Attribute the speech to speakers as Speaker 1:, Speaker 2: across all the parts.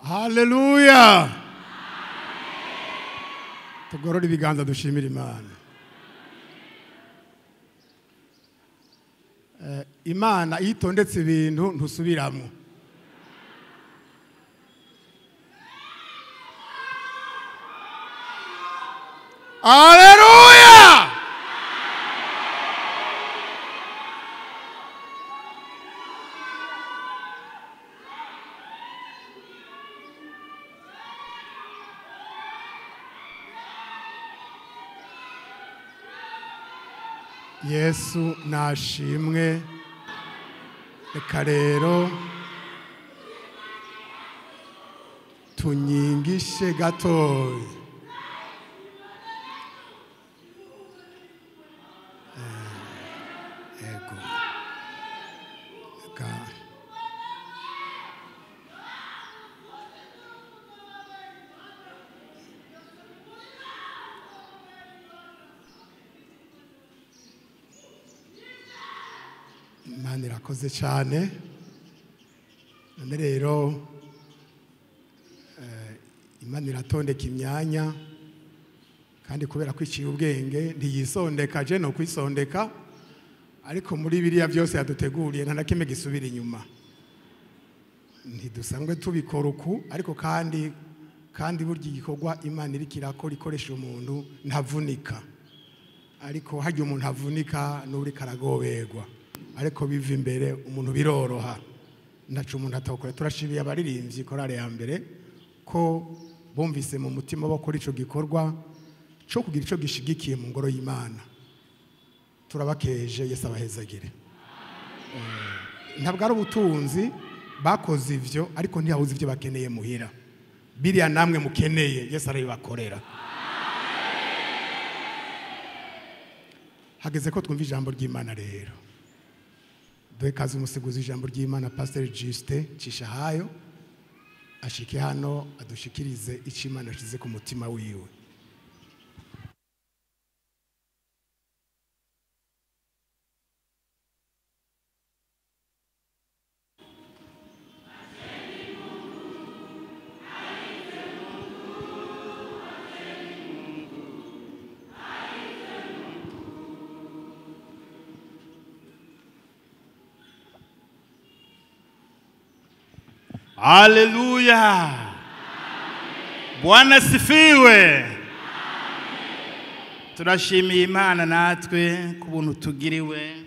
Speaker 1: Haleluya. Tugorora ibiganza dushimira Imana. Imana iyo itondetse ibintu ntusubiramo. Haleluya. Yesu nashimwe. Reka rero tunyingishe gatoya. Ego. Reka Imana irakoze cyane. None rero Imana iratondeka imyanya, kandi kubera kwiciye ubwenge ntiyisondeka je no kwisondeka, ariko muri biriya byose yaduteguriye nta na kimwe gisubira inyuma. Ntidusangwe tubikora uku, ariko kandi burya igikorwa Imana iriko irakora ikoresha umuntu ntavunika, ariko harya umuntu avunika n'uriko aragoberwa, ariko biva imbere umuntu biroroha, ntaco umuntu atokora. Turashimiye abaririmbyi korale ya mbere ko bumvise mu mutima bakora ico gikorwa cyo kugira ico gishigikiye mu ngoro y'Imana. Turabakeje, Yesu abahezagire. Ntabwo ari ubutunzi bakoze ivyo, ariko ntiyabuze ivyo bakeneye muhira. Biriya namwe mukeneye Yesu arabibakorera. Hageze ko twumva ijambo ry'Imana rero. Duhe kaze umusiguzi ijambo ry'Imana Pastor Justin Cishahayo ashike hano adushikirize ico Imana yashize ku mutima wiwe.
Speaker 2: Haleluya. Bwana sifiwe. Turashimiye Imana natwe ku buntu tugiriwe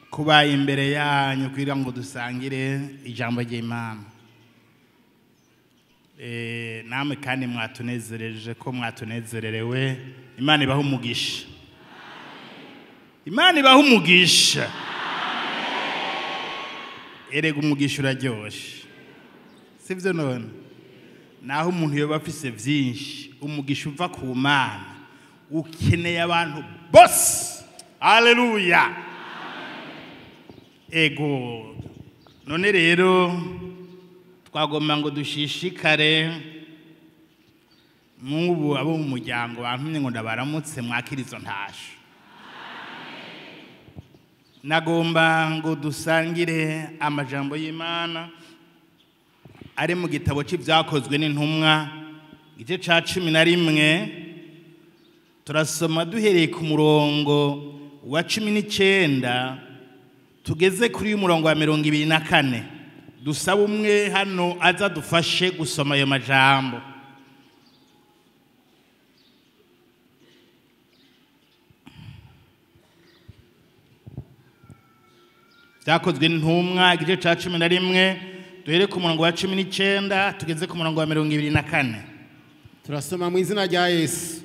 Speaker 2: kuba imbere yanyu kugira ngo dusangire ijambo ry'Imana. Namwe kandi mwatunezereje ko mwatunezererewe. Imana ibahe umugisha. Imana ibahe umugisha. Erega umugisha uraryoshe. Sivyo none? Naho umuntu yoba afise vyinshi, umugisha uva ku Mana ukeneye abantu bose. Haleluya. Ego. None rero twagomba ngo dushishikare n'ubu abo mu muryango bantumye ngo ndabaramutse mwakirizo ntasho. Nagomba ngo dusangire amajambo y'Imana ari mu gitabo c'ivyakozwe n'intumwa igice ca 11. Turasoma duhereye ku murongo wa 19 tugeze kuri umurongo wa 24. Dusaba umwe hano aza dufashe gusoma ayo majambo. Vyakozwe n'intumwa igice ca 11 duhere ku murongo wa 19 tugeze ku murongo wa 24.
Speaker 3: Turasoma mu izina rya Yesu.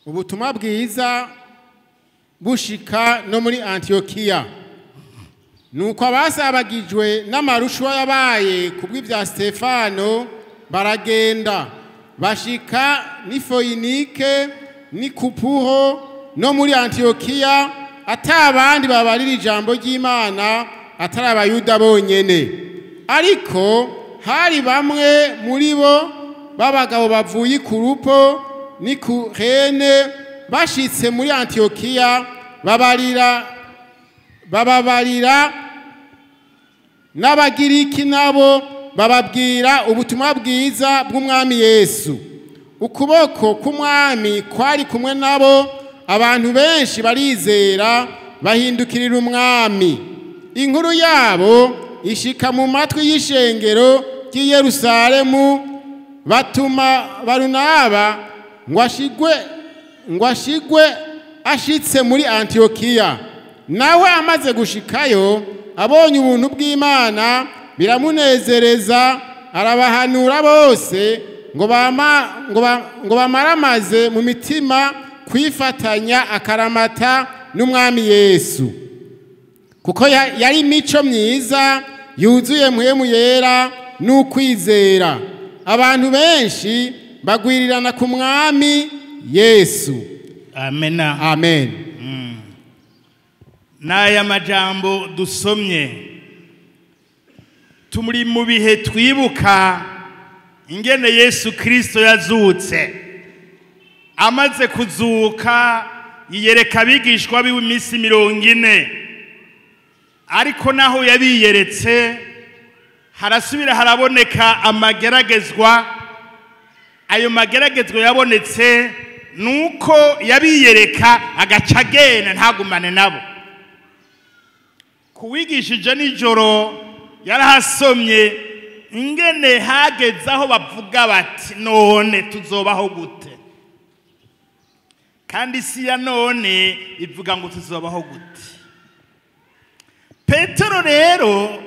Speaker 3: Ubutumwa bwiza bushika no muri Antiokiya. Nuko abasabagijwe n'amarushwa yabaye kubw'ibya Stefano baragenda bashika ni Foinike ni Kupuro no muri Antiokiya, atabandi babarira ijambo ry'Imana atari abayuda bonyene. Ariko hari bamwe muri bo b'abagabo bavuye Kurupo ni Kurene bashitse muri Antiokiya bababarira N'Abagiriki nabo bababwira ubutumwa bwiza bw'Umwami Yesu. Ukuboko k'Umwami kwari kumwe nabo, abantu benshi barizera bahindukirira Umwami. Inkuru yabo ishika mu matwi y'ishengero ry'i Yerusalemu, batuma Barunaba ngo ashigwe ashitse muri Antiokiya. Nawe amaze gushikayo, abonye ubuntu bw'Imana, biramunezereza, arabahanura bose ngo bamaramaze mu mitima kwifatanya akaramata n'Umwami Yesu, kuko yari imico myiza yuzuye Mpwemu Yera n'ukwizera. Abantu benshi bagwirirana ku Mwami Yesu.
Speaker 2: Amena.
Speaker 3: Amen.
Speaker 2: N'aya majambo dusomye, turi mu bihe twibuka ingene Yesu Kristo yazutse. Amaze kuzuka, yiyereka abigishwa biwe iminsi 40. Ariko naho yabiyeretse, harasubira haraboneka amageragezwa. Ayo mageragezwa yabonetse nuko yabiyereka agaca agenda, ntagumane nabo. Kuwigishije nijoro yarahasomye ingene hageze aho bavuga bati: "None tuzobaho gute?" Kandi isi ya none ivuga ngo tuzobaho gute? Petero rero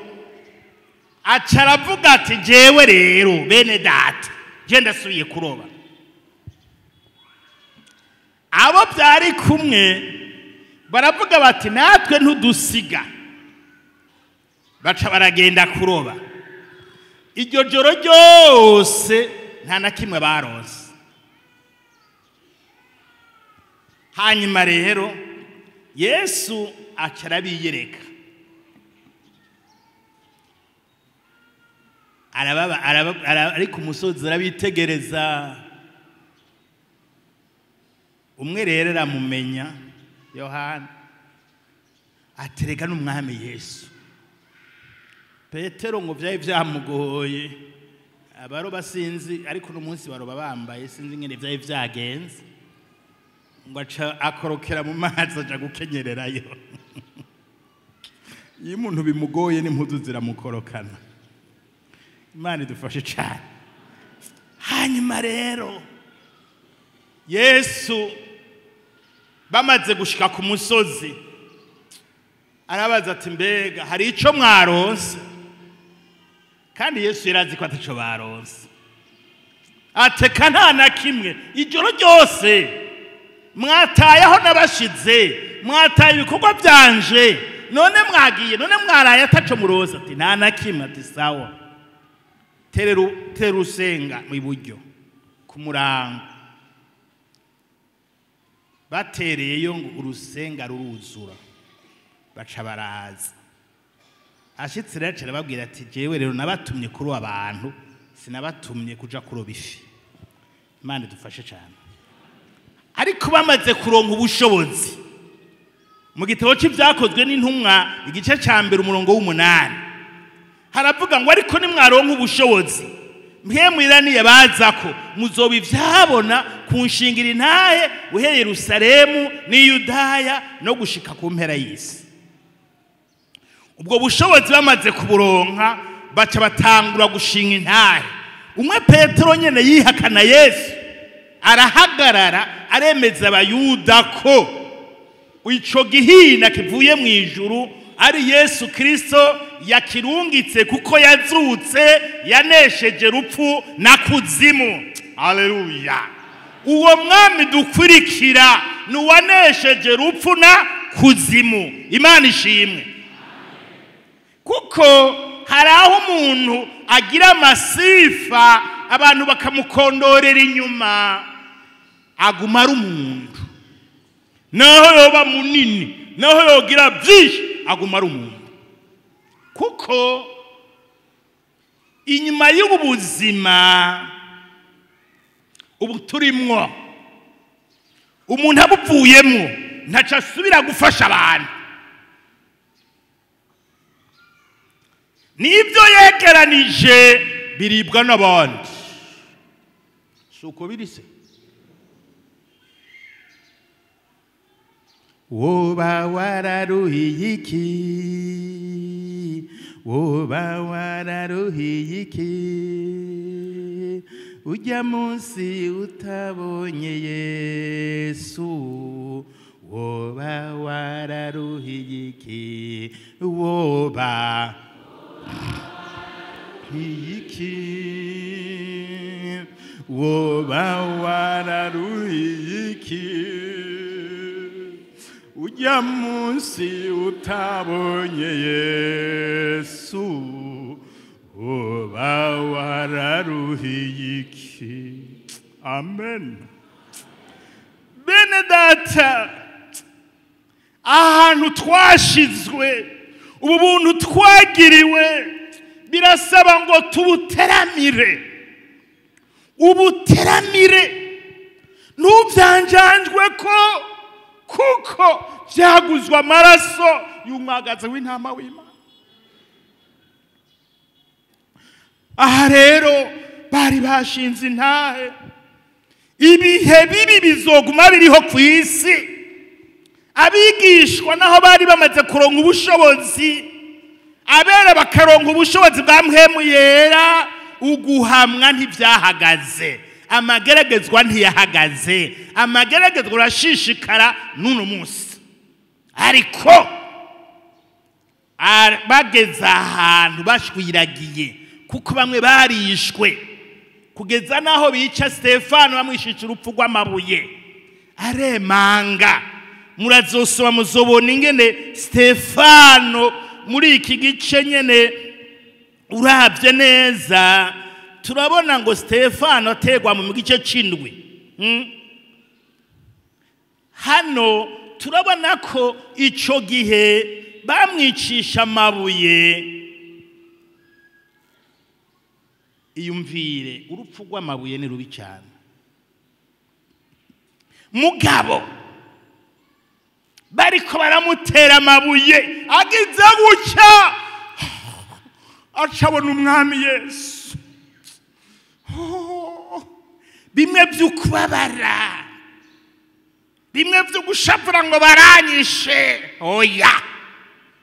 Speaker 2: aca aravuga ati: "Jewe rero, bene data, je ndasubiye kuroba." Abo byari kumwe baravuga bati: "Natwe ntudusiga." Baca baragenda kuroba. Iryo joro ryose nta na kimwe baronse. Hanyuma rero Yesu aca arabiyereka, ari ku musozi, arabitegereza. Umwe rero aramumenya, Yohana, atereka n'Umwami Yesu. Petero ngo byari byamugoye, abaroba sinzi, ariko uno munsi baroba bambaye, sinzi ingene byari byagenze, ngo aca akorokera mu mazi, aja gukenyererayo. Iyo umuntu bimugoye, n'impuzu ziramukorokana. Imana idufashe cyane. Hanyuma rero Yesu bamaze gushika ku musozi, arabaza ati: "Mbega hari ico mwaronse?" Kandi Yesu yarazi ko ataco baronse. Ateka nta na kimwe, ijoro ryose mwatayeho n'abashize, mwataye ibikorwa byanje, none mwagiye, none mwaraye ataco muronse. Ati: "Nta na kimwe." Ati: "Sawa, tera urusenga mu iburyo ku murango." Batereyeyo ngo urusenga ruruzura, baca baraza. Ashitse rero aca arababwira ati: "Jewe rero nabatumye kuroba abantu, sinabatumye kuja kuroba ifi." Imana idufashe cyane. Ariko bamaze kuronka ubushobozi, mu gitabo c'Ibyakozwe n'Intumwa, igice ca 1, umurongo w'8, haravuga ngo: "Ariko nimwaronka ubushobozi, Mpwemu Yera niyabazako, muzoba ivyabona kunshingira intahe uhereye Yerusalemu n'i Yudaya no gushika ku mpera y'isi." Ubwo bushobozi bamaze kuburonka, baca batangura gushinga intahe. Umwe Petero nyene yihakana Yesu, arahagarara, aremeza Abayuda ko ico gihina kivuye mu ijuru ari Yesu Kristo yakirungitse, kuko yazutse, yanesheje rupfu na kuzimu. Haleluya! Uwo mwami dukurikira ni uwanesheje rupfu na kuzimu. Imana ishimwe, kuko hari aho umuntu agira amasifa, abantu bakamukondorera inyuma, aguma ari umuntu. Naho yoba munini, naho yogira byinshi, aguma ari umuntu, kuko inyuma y'ubu buzima ubu turimwo, umuntu abuvuyemo ntaco asubira gufasha abantu. Nibyo yegeranije biribwa n'abandi. Suko biri se? Woba wararuhiye iki? Woba wararuhiye iki? Ujya munsi utabonye Yesu, woba wararuhiye iki? Woba iki? Woba wararuhiye iki? Ujya munsi utabonye Yesu, woba wararuhiye iki? Amen. Bene data, ahantu twashizwe, ubu buntu twagiriwe, birasaba ngo tubuteramire. Ubuteramire ntubyanjanjwe ko, kuko byaguzwe amaraso y'umwagazi w'intama w'Imana. Aha rero bari bashinze intahe, ibihe bibi bizoguma biriho ku isi. Abigishwa naho bari bamaze kuronka ubushobozi, abera bakaronka ubushobozi bwa mpwemu yera, uguhamwa ntibyahagaze, amageragezwa ntiyahagaze, amageragezwa urashishikara n'uno munsi. Ariko bageze ahantu bashwiragiye, kuko bamwe barishwe kugeza naho bica Stefano bamwishisha urupfu rw'amabuye, aremanga. Murazosoma muzobona ingene Stefano muri iki gice nyene urabye neza, turabona ngo Stefano ategwa mu gice c'indwi. Hano turabona ko ico gihe bamwicisha amabuye. Iyumvire, urupfu rw'amabuye ni rubi cyane. Mugabo bariko baramutera amabuye, agize gutya acabona umwami Yesu. Bimwe by'ukubabara, bimwe byo gushavura ngo baranyishe, oya.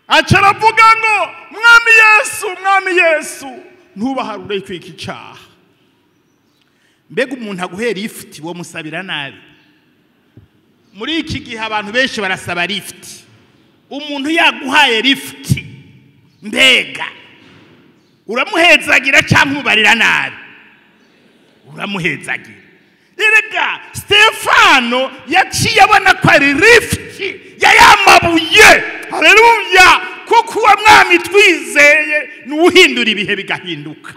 Speaker 2: Aca aravuga ngo mwami Yesu, mwami Yesu, ntubaharure kwiki cyaha. Mbega umuntu aguhera lift wo musabira nabi. Muri iki gihe abantu benshi barasaba lift. Umuntu yaguhaye lift, mbega uramuhezagira cyangwa umubarira nabi? Uramuhezagira. Erega Stefano yaciye abona ko ari lift yayamabuye. Haleluya! Kuko uwo mwami twizeye nuhindura ibihe bigahinduka.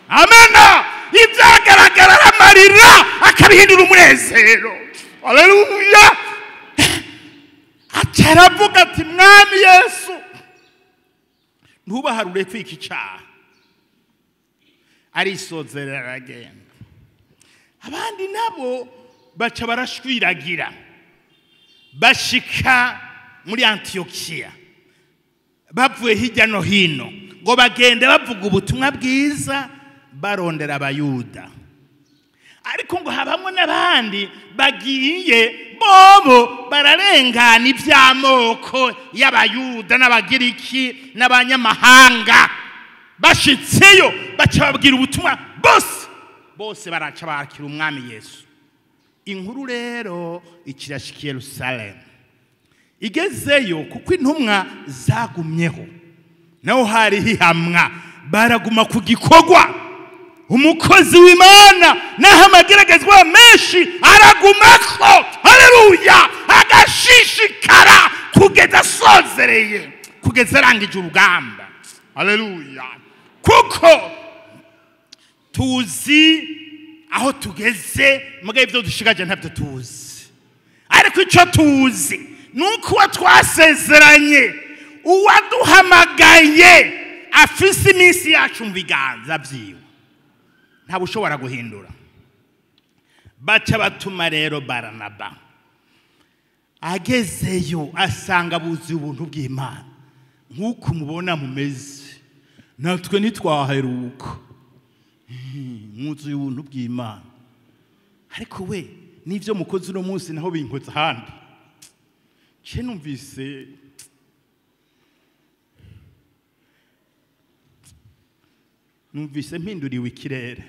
Speaker 2: Amena. Ibyagaragara amarira akabihindura umunezero. Haleluya! Ataravuga ati mwami Yesu, ntubaharure kwiki cyaha. Arisozerera aragenda. Abandi nabo baca barashwiragira, bashika muri Antiokiya, bavuye hirya no hino ngo bagende bavuga ubutumwa bwiza barondera abayuda. Ariko ngo habamwe n'abandi bagiye bobo bararengana iby'amoko y'abayuda n'abagiriki n'abanyamahanga. Bashitseyo baca babwira ubutumwa bose, bose baraca bakira umwami Yesu. Inkuru rero ikirashika Yerusalemu. Igezeyo, kuko intumwa zagumyeho, naho hari hihamwa, baraguma ku gikorwa. Umukozi w'Imana naho amageragezwa menshi aragumako. Haleluya! Agashishikara kugeza asozereye, kugeza arangije urugamba. Haleluya! Kuko tuzi aho tugeze, mugabe ibyo dushigaje ntabyo tuzi. Ariko icyo tuzi nuko uwo twasezeranye, uwaduhamagaye afise iminsi yacu mu biganza byiwe, ntabwo ushobora guhindura. Baca batuma rero Baranaba. Agezeyo asanga buzuye ubuntu bw'Imana, nk'uko mubona mumeze. Natwe ntitwaheruka. Mwuzuye ubuntu bw'Imana. Ariko we n'ivyo mukoze uno munsi naho binkoze ahandi. Ce numvise mpinduriwe ikirere.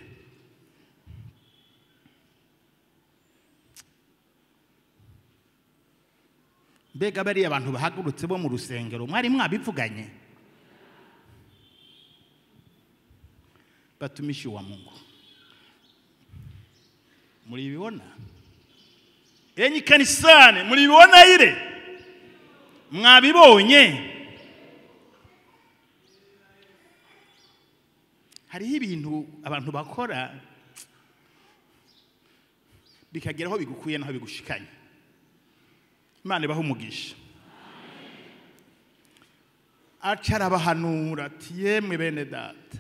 Speaker 2: Mbega bariya abantu bahagurutse bo mu rusengero mwari mwabivuganye? Batumishi wa Mungu, muribibona? Enyi kanisane muribibona ire? Mwabibonye? Hariho ibintu abantu bakora bikagera aho bigukuye naho bigushikanye. Imana ibahe umugisha. Aca arabahanura ati yemwe bene data,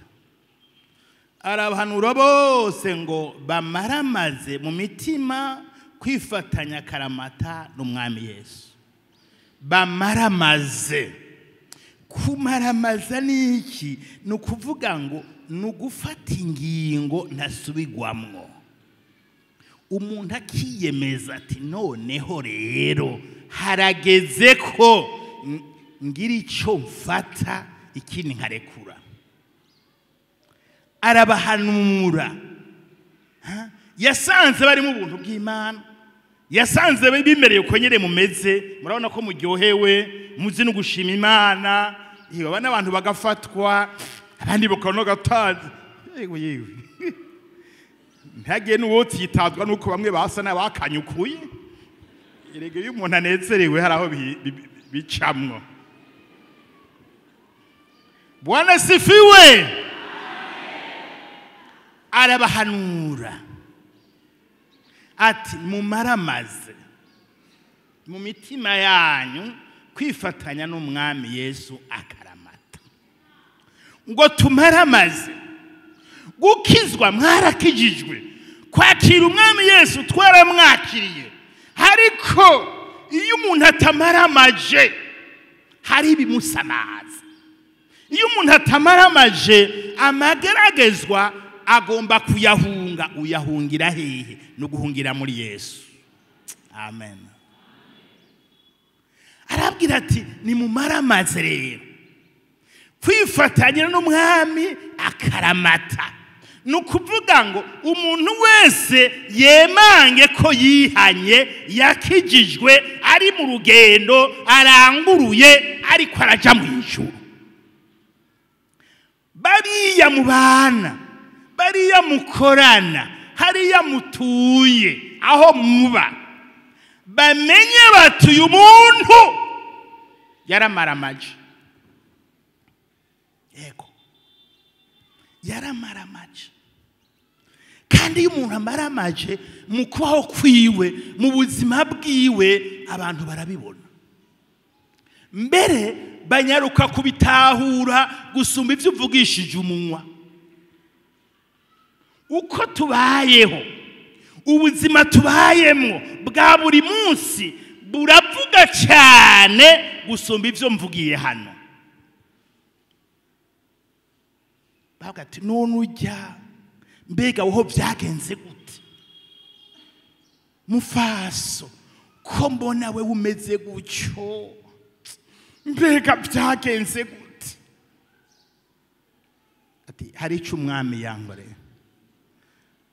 Speaker 2: arabahanura bose ngo bamaramaze mu mitima kwifatanya karamata n'umwami Yesu. Bamaramaze. Kumaramaza ni iki? Ni ukuvuga ngo ni ugufata ingingo ntasubigwamwo. Umuntu akiyemeza ati noneho rero harageze ko ngira icyo mfata ikindi nkarekura. Arabahanura. Yasanze bari mu buntu bw'Imana, yasanze bimereye uko nyere mumeze, murabona ko muryohewe, muzi no gushima Imana, yewe n'abantu bagafatwa, abandi bakabona gatazi. Yego yewe. Ntagiye n'uwotitazwa nuko bamwe basa n'abakanyukuye. Erega iyo umuntu anezerewe hari aho bicamwo. Bwana sifiwe. Arabahanura ati mumaramaze mu mitima yanyu kwifatanya n'umwami Yesu akaramata. Ngo tumaramaze gukizwa, mwarakijijwe, kwakira umwami Yesu twaramwakiriye. Ariko iyo umuntu atamaramaje hari ibimusamaza. Iyo umuntu atamaramaje amageragezwa agomba kuyahunga. Uyahungira hehe? No guhungira muri Yesu. Amen. Arabwira ati nimumaramaze rero kwifatanya n'umwami akaramata. Ni ukuvuga ngo umuntu wese yemange ko yihanye, yakijijwe, ari mu rugendo aranguruye, ariko araja mu ijuru. Bariya mubana, bariya mukorana, hariya mutuye, aho muba, bamenye bati uyu muntu yaramaramaje. Yego, yaramaramaje. Kandi iyo umuntu amaramaje mu kubaho kwiwe, mu buzima bwiwe, abantu barabibona. Mbere banyaruka kubitahura gusumba ivyo uvugishije umunwa. Uko tubayeho, ubuzima tubayemwo bwa buri munsi buravuga cyane gusumba ivyo mvugiye hano. Bavuga ati none ujya mbega uho byagenze gute? Mufaso ko mbona we umeze gutyo, mbega byagenze gute? Ati hari icyo umwami yankoreye,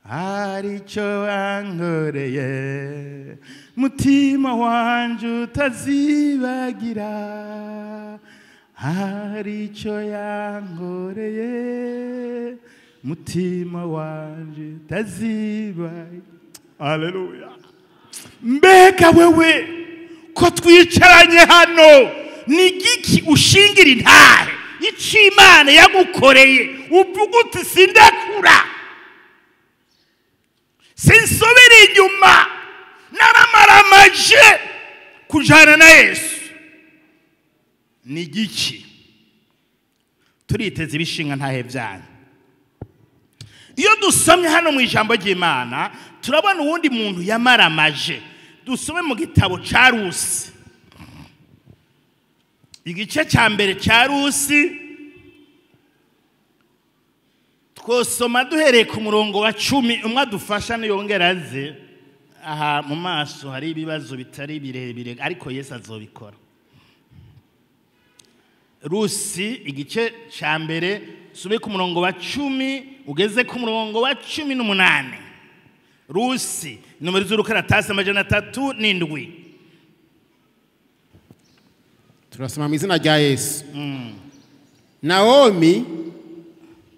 Speaker 2: hari icyo wankoreye, mutima wanje utazibagira, hari icyo yankoreye, mutima wanje utazibagira. Haleluya. Mbega wewe ko twicaranye hano, ni giki ushingira intahe icyo Imana yagukoreye uvuga uti sindakura, sinsubira inyuma, naramaramaje kujana na Yesu? Ni giki? Turiteze ibishinga ntahe byanyu. Iyo dusomye hano mu ijambo ry'Imana turabona uwundi muntu yamaramaje. Dusome mu gitabo ca Rusi, igice cya mbere cya Rusi, Twosoma duhereye ku murongo wa 10, umwe adufasha niyongera aze. Aha mu maso hari ibibazo bitari birebire, ariko Yesu azobikora. Rusi igice ca mbere, sube ku murongo wa 10 ugeze ku murongo wa 18. Rusi nomero z'urukaratasi 307.
Speaker 3: Turasoma mu izina rya Yesu. Naomi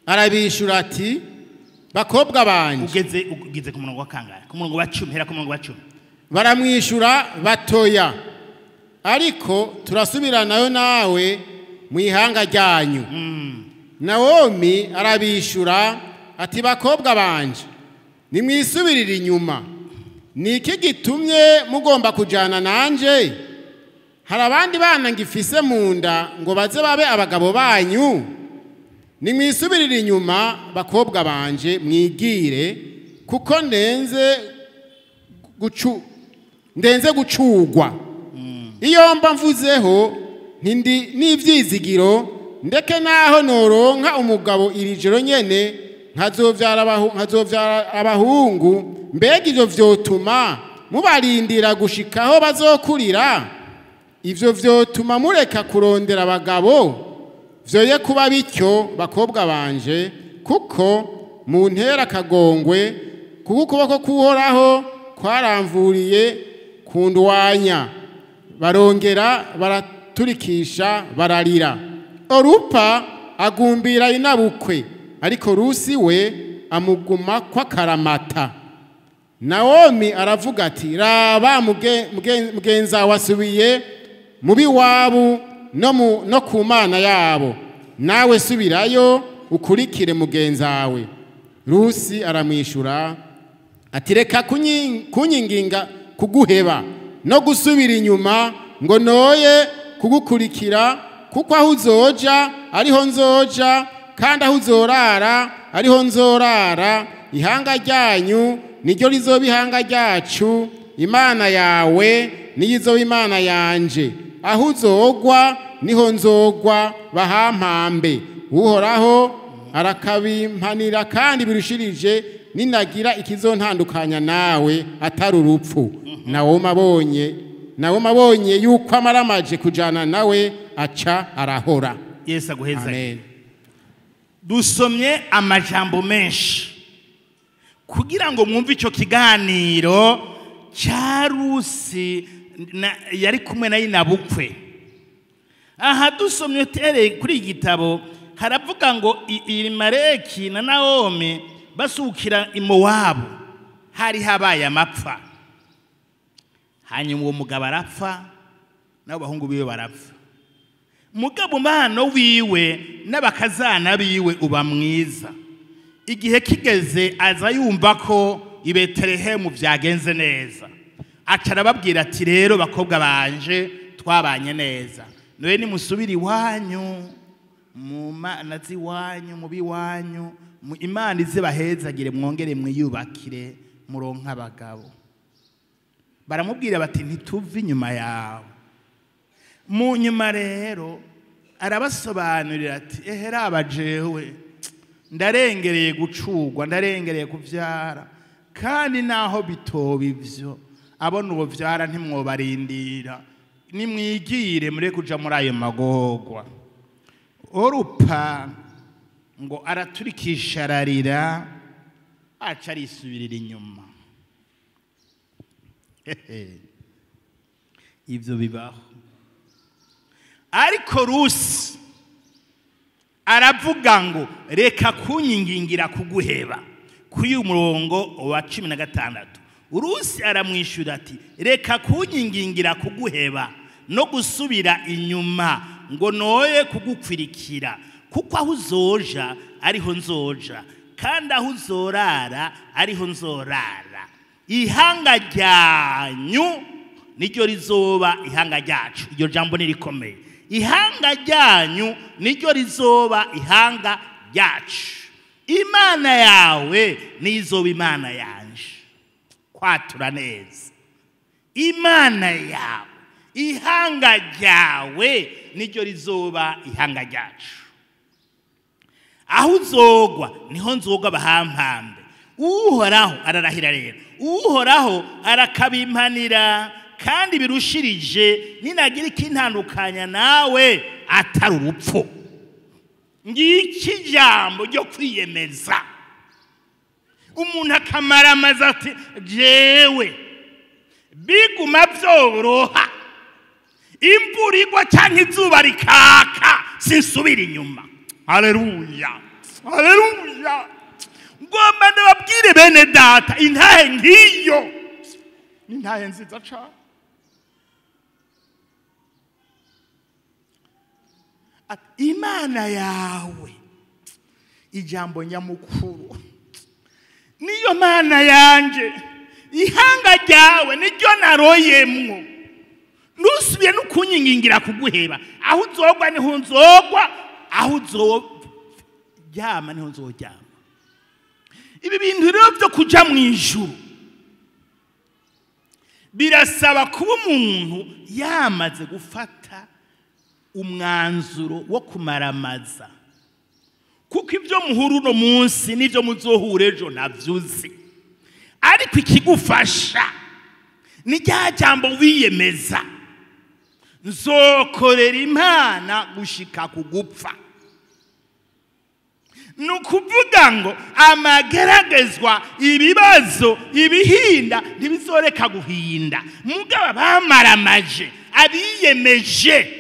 Speaker 3: arabishura ati: bakobwa banje.
Speaker 2: Ugeze ku murongo wa kangahe? Ku murongo wa 10, hera ku murongo wa 10.
Speaker 3: Baramwishura batoya, ariko turasubiranayo nawe mu ihanga ryanyu. Naomi arabishura ati: bakobwa banje, nimwisubirire inyuma. Ni iki gitumye mugomba kujana nanje? Hari abandi bana ngifise mu nda ngo baze babe abagabo banyu? Nimwisubirire inyuma, bakobwa banje, mwigire, kuko ndenze gucugwa. Iyo mba mvuzeho ntindi n'ivyizigiro, ndeke naho noronka umugabo iri joro nyene, nkazovyara abahungu, mbega ivyo vyotuma mubarindira gushikaho bazokurira? Ivyo vyotuma mureka kurondera abagabo? Vyoye kuba bityo, bakobwa banje, kuko muntera akagongwe, kuko ukuboko k'Uhoraho kwaramvuriye kundwanya. Barongera baraturikisha bararira. Orupa agumbira inabukwe, ariko Rusi we amuguma kw'akaramata. Naomi aravuga ati: raba mugenza wasubiye mu biwabo no ku mana yabo, nawe subirayo ukurikire mugenzawe. Rusi aramwishura ati: reka kunyinginga kuguheba no gusubira inyuma ngo noye kugukurikira, kuko aho uzoja ariho nzoja, kandi aho uzorara ariho nzorara. Ihanga ryanyu niryo rizoba ihanga ryacu, Imana yawe niyo izoba Imana yanje. Aho uzogwa niho nzogwa, bahampambe. Uhoraho arakabimpanira kandi birushirije, ninagira ikizontandukanya nawe atari urupfu. Nawomi abonye yuko amaramaje kujana nawe, aca arahora.
Speaker 2: Yesu aguheza.
Speaker 3: Amen.
Speaker 2: Dusomye amajambo menshi kugira ngo mwumve ico kiganiro ca Rusi yari kumwe na inabukwe. Aha dusomye utereye kuri iki gitabo haravuga ngo Elimeleki na Naomi basukira i Mowabu, hari habaye amapfa. Hanyuma uwo mugabo arapfa, nabo bahungu biwe barapfa. Mugabo umubano wiwe n'abakazana biwe uba mwiza. Igihe kigeze aza yumva ko i Betelehemu vyagenze neza. Aca arababwira ati: rero bakobwa banje, twabanye neza, noye nimusubire iwanyu, mu mana z'iwanyu, mu biwanyu, Imana ize bahezagire, mwongere mwiyubakire, muronke abagabo. Baramubwira bati: ntituve inyuma yawe. Mu nyuma rero arabasobanurira ati: ehe raba jewe ndarengereye gucugwa, ndarengereye kuvyara, kandi naho bitoba ivyo, abona uwo vyara ntimwobarindira, nimwigire mure kuja muri ayo magorwa. Orupa ngo araturikisha ararira, aca arisubirira inyuma. Ivyo bibaho. Ariko Rusi aravuga ngo: reka kunyingingira kuguheba. Kuri uyu murongo wa 16, Rusi aramwishura ati: reka kunyingingira kuguheba no gusubira inyuma ngo noye kugukwirikira, kuko aho uzoja ariho nzoja, kandi aho uzorara ariho nzorara. Ihanga ryanyu niryo rizoba ihanga ryacu. Iryo jambo nirikomeye. Ihanga ryanyu niryo rizoba ihanga ryacu. Imana yawe nizoba Imana yanje. Kwatura neza. Imana yawe, ihanga ryawe niryo rizoba ihanga ryacu. Aho uzogwa niho nzogwa bahampambe. Uhoraho ararahira rero, Uhoraho arakabimpanira kandi birushirije, ninagira ikintandukanya nawe atari urupfu. Ngiki ijambo ryo kwiyemeza, umuntu akamaramaza ati jewe biguma byoroha, imvura igwa cyangwa izuba rikaka, sinsubira inyuma. Haleluya, haleluya. Ngomba ndababwire bene data, intahe nk'iyo ni intahe nziza cyane. Imana yawe, ijambo nyamukuru, niyo mana yanje, ihanga ryawe niryo naroyemwo, ntusubiye no kunyingingira kuguheba. Aho uzogwa niho nzogwa, aho uzoryama niho nzoryama. Ibi bintu rero byo kuja mu ijuru birasaba kuba umuntu yamaze gufata umwanzuro wo kumaramaza, kuko ibyo muhura uno munsi n'ibyo muzohura ejo ntavyuzi. Ariko ikigufasha ni rya jambo wiyemeza, nzokorera Imana gushika kugupfa. Ni ukuvuga ngo amageragezwa, ibibazo, ibihinda ntibizoreka guhinda. Mugabo bamaramaje, abiyemeje,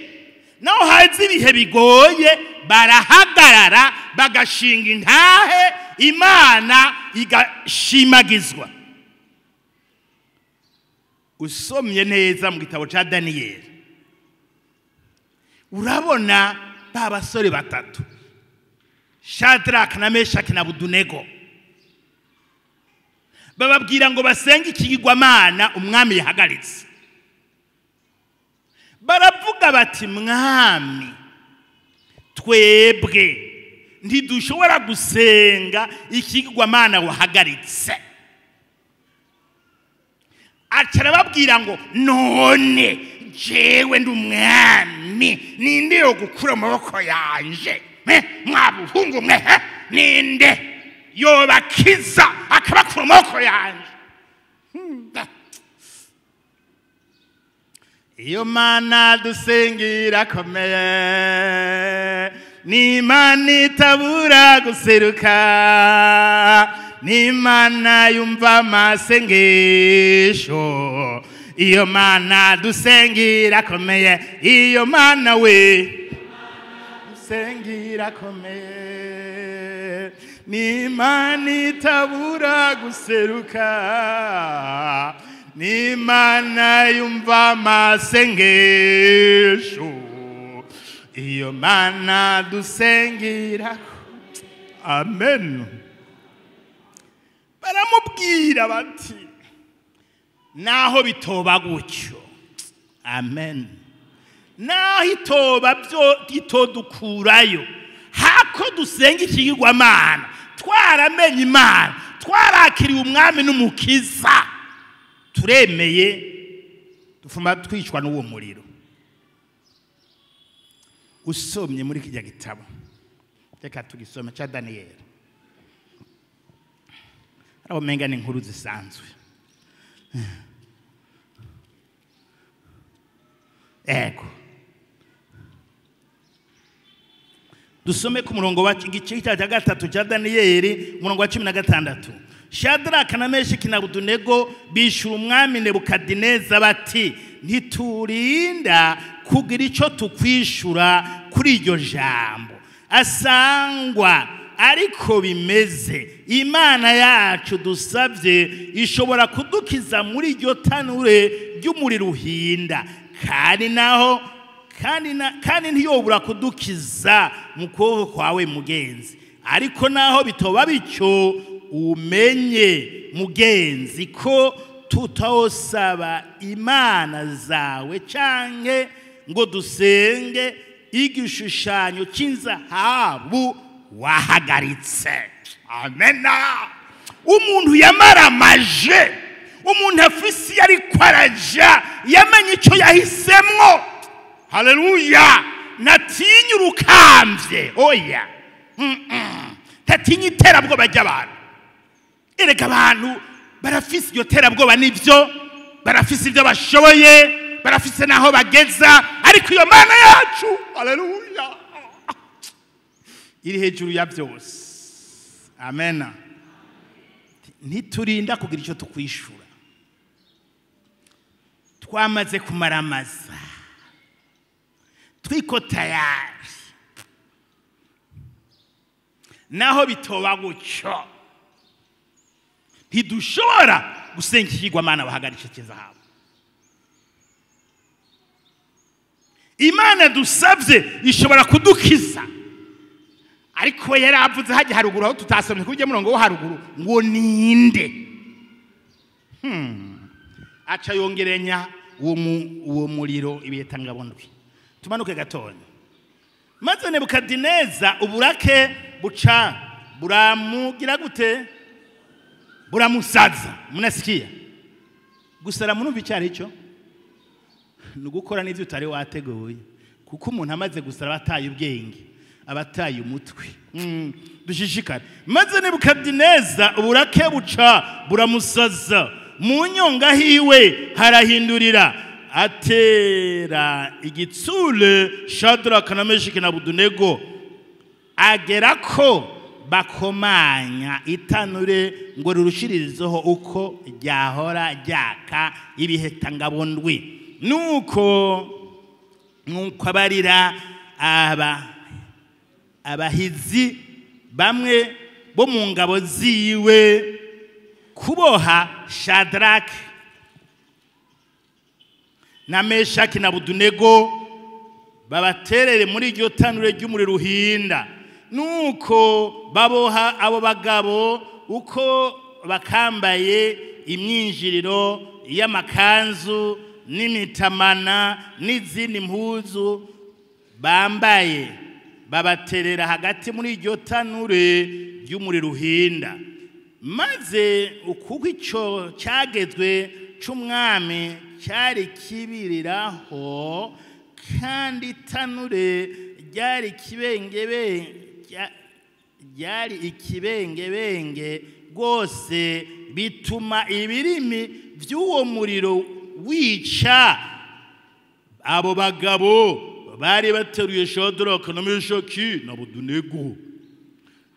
Speaker 2: naho haza ibihe bigoye barahagarara bagashinga intahe, Imana igashimagizwa. Usomye neza mu gitabo ca Daniyeli, urabona ba basore batatu, Shadraka na Meshaki na Abedunego, bababwira ngo basenge ikigirwamana umwami yahagaritse. Baravuga bati mwami, twebwe ntidushobora gusenga ikigirwamana wahagaritse. Aca arababwira ngo none jewe ndi umwami, ninde yo gukura amaboko yanje? Mwabuhungu mwe, ninde yobakiza akabakura amaboko yanje? Iyo mana dusengira akomeye, ni Imana itabura guseruka, ni Imana yumva amasengesho. Iyo mana dusengira akomeye, iyo mana we dusengira akomeye, ni Imana itabura guseruka, ni Imana yumva amasengesho. Iyo mana dusengira. Amen. Baramubwira bati naho bitoba gutyo, amen, naho itoba byo itodukurayo, hako dusenga ikigirwamana, twaramenye Imana, twarakiriye umwami n'umukiza, turemeye dufuma twicwa n'uwo muriro. Usomye muri kijya gitabo, reka tugisome ca Daniyeli, aho menga ni inkuru zisanzwe. Ego, dusome ku murongo wa igice cya 3 cya Daniyeli, umurongo wa 16. Shadraka na Meshaki na Abedunego bishura umwami Nebukadineza bati ntiturinda kugira ico tukwishura kuri iryo jambo asangwa ariko bimeze. Imana yacu dusavye ishobora kudukiza muri iryo tanure ry'umuriro uhinda, kandi naho kandi ntiyobura kudukiza mu kuboko kwawe mugenzi. Ariko naho bitoba bityo, umenye mugenzi ko tutosaba imana zawe canke ngo dusenge igishushanyo cy'inzahabu wahagaritse. Amena. Umuntu yamaramaje, umuntu afisi yari kwaraja, yamenye icyo yahisemwo. Haleluya. Natinya urukambye, oya. Ntatinya iterabwoba ry'abantu. Erega abantu barafise iryo terabwoba, nivyo, barafise ibyo bashoboye, barafise n'aho bageza, ariko iyo Mana yacu, haleluya, iri hejuru ya byose. Amen. Ntiturinda kugira icyo tukwishura, twamaze kumaramaza, twiko tayari. Naho bitoba gutyo, ntidushobora gusenga ikigwamana bahagarisha cy'izahabu. Imana dusabye ishobora kudukiza, ariko yaravuze hajya haruguru aho tutasomye kujya murongo wo haruguru ngo ninde. Aca yongerenya uwo muriro ibiheta ngabondwi. Tumanuke gatonya. Maze Nebukadineza uburake buca buramugira gute? Buramusaza. Munasikia? Gusara munumva icyari cyo? Nugukora n'ivyo utari wateguye, kuko umuntu amaze gusara abataye ubwenge, abataye umutwe. Dushishikare. Maze Nebukadineza uburake buca buramusaza, mu nyonga hiwe harahindurira, atera igitsure Shadraka na Meshaki na Abedenego, agera ko bakomanya itanure ngo rirushirizeho uko ryahora ryaka ibiheta ngabondwi. Nuko abarira abahizi bamwe bo mu ngabo ziwe kuboha Shadraka na Meshaki na Abedenego, babaterere muri iryo tanure ry'umuriro uhinda. Nuko baboha abo bagabo uko bakambaye imyinjiriro y'amakanzu n'imitamana n'izindi mpuzu bambaye, babaterera hagati muri iryo tanure ry'umuriro uhinda. Maze ukuko ico cyagezwe c'umwami cyari kibiriraho, kandi itanure ryari ikibengebenge rwose, bituma ibirimi by'uwo muriro wica abo bagabo bari bateruye Shadraka na Meshaki na Abedenego.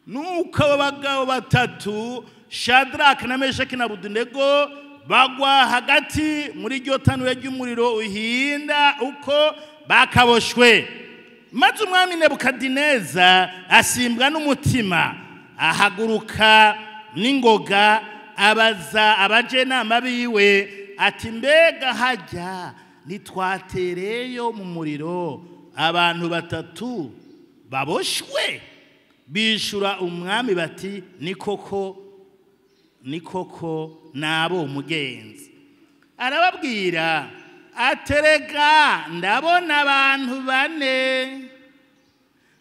Speaker 2: Nuko abo bagabo batatu Shadraka na Meshaki na Abedenego bagwa hagati muri iryo tanure ry'umuriro uhinda uko bakaboshwe. Maze umwami Nebukadineza asimbwa n'umutima, ahaguruka n'ingoga, abaza abajenama biwe ati mbega hajya nitwatereyo mu muriro abantu batatu baboshwe? Bishura umwami bati ni koko, ni koko nabo umugenzi. Arababwira aterega ndabona abantu bane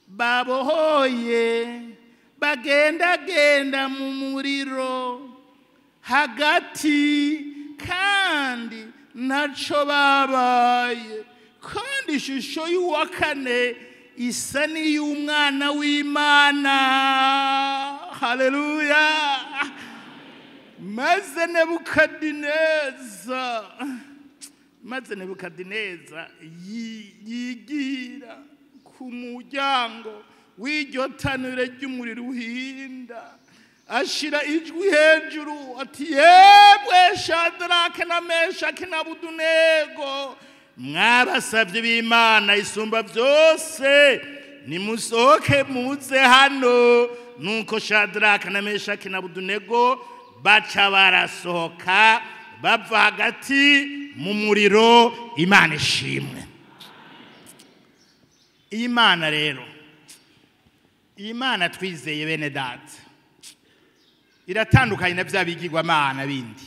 Speaker 2: babohoye bagendagenda mu muriro hagati, kandi ntaco babaye, kandi ishusho y'uwa kane isa n'iy'umwana w'Imana. Haleluya. Maze Nebukadineza yigira ku muryango w'iryo tanure ry'umuriro uhinda, ashira ijwi hejuru ati yemwe Shadraka na Meshaki na Abedenego, mwabasavye b'Imana isumba byose, nimusohoke muze hano. Nuko Shadraka na Meshaki na Abedenego baca barasohoka bava hagati mu muriro. Imana ishimwe. Imana rero, Imana twizeye bene data, iratandukanye na bya bigirwamana bindi.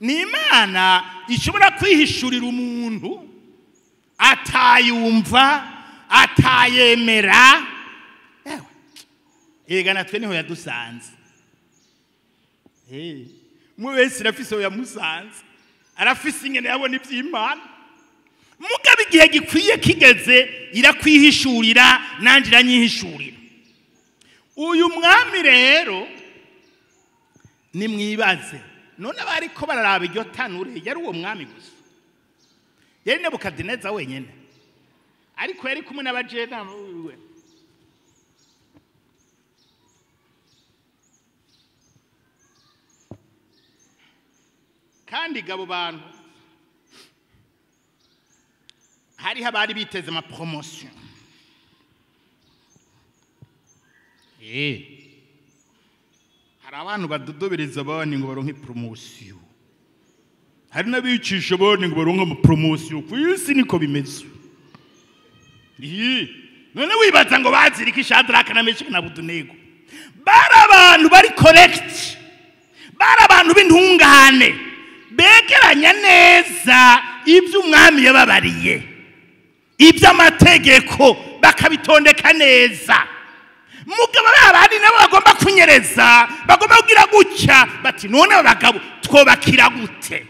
Speaker 2: Ni Imana ishobora kwihishurira umuntu atayumva, atayemera. Erega natwe niho yadusanze. Umwe wese arafise aho yamusanze, arafise ingene yabona ivy'Imana. Mugabo igihe gikwiye kigeze irakwihishurira nanje iranyihishurira. Uyu mwami rero nimwibaze none bariko bararaba iryo tanure yari uwo mwami gusa, yari Nebukadineza wenyene, ariko yari kumwe n'abajenama wiwe. Kandi gabo bantu hariho abari biteze ama promotion. Hari abantu badodobereza abandi ngo baronke promotion, hari n'abicisha abandi ngo baronke ama promotion. Ku isi niko bimeze. None wibaza ngo bazirika Shadraka na Meshaki na Abedenego? Bari abantu bari correct, bari abantu b'intungane, begeranya neza ibyo umwami yababariye, iby'amategeko bakabitondeka neza. Mugabo abandi nabo bagomba kunyereza, bagomba kugira gutya, bati none aba bagabo twobakira gute?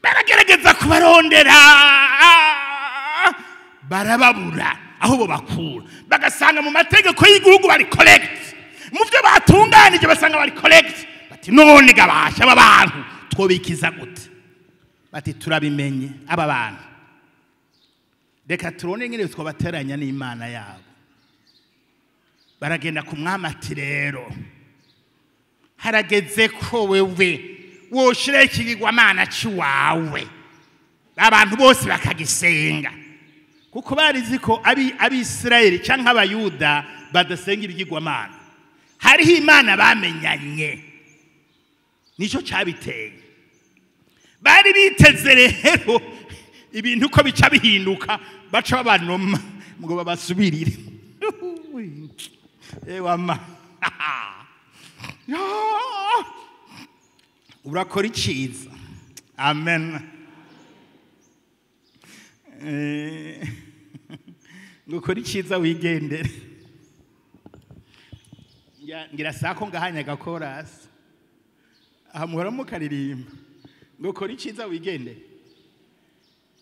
Speaker 2: Baragerageza kubarondera, barababura aho bo bakura, bagasanga mu mategeko y'igihugu bari correct, mu byo batunganije basanga bari correct. Bati none gabasha aba bantu twobikiza gute? Bati turabimenye aba bantu, reka turone ngene twabateranya n'Imana yabo. Baragenda ku mwami ati rero harageze ko wewe woshira ikigirwamana ciwawe abantu bose bakagisenga, kuko barizi ko Abisirayeli canke Abayuda badasenga ibigirwamana. Hariho Imana bamenyanye, nico cabiteye. Bari biteze rero ibintu ko bica bihinduka, baca babanoma ngo babasubirire. Ewa ma urakora iciza. Amen. Ngukora iciza wigendere. Ngira sako ngahanya gakorasi aha muhora mukaririmba ngukora iciza wigendere.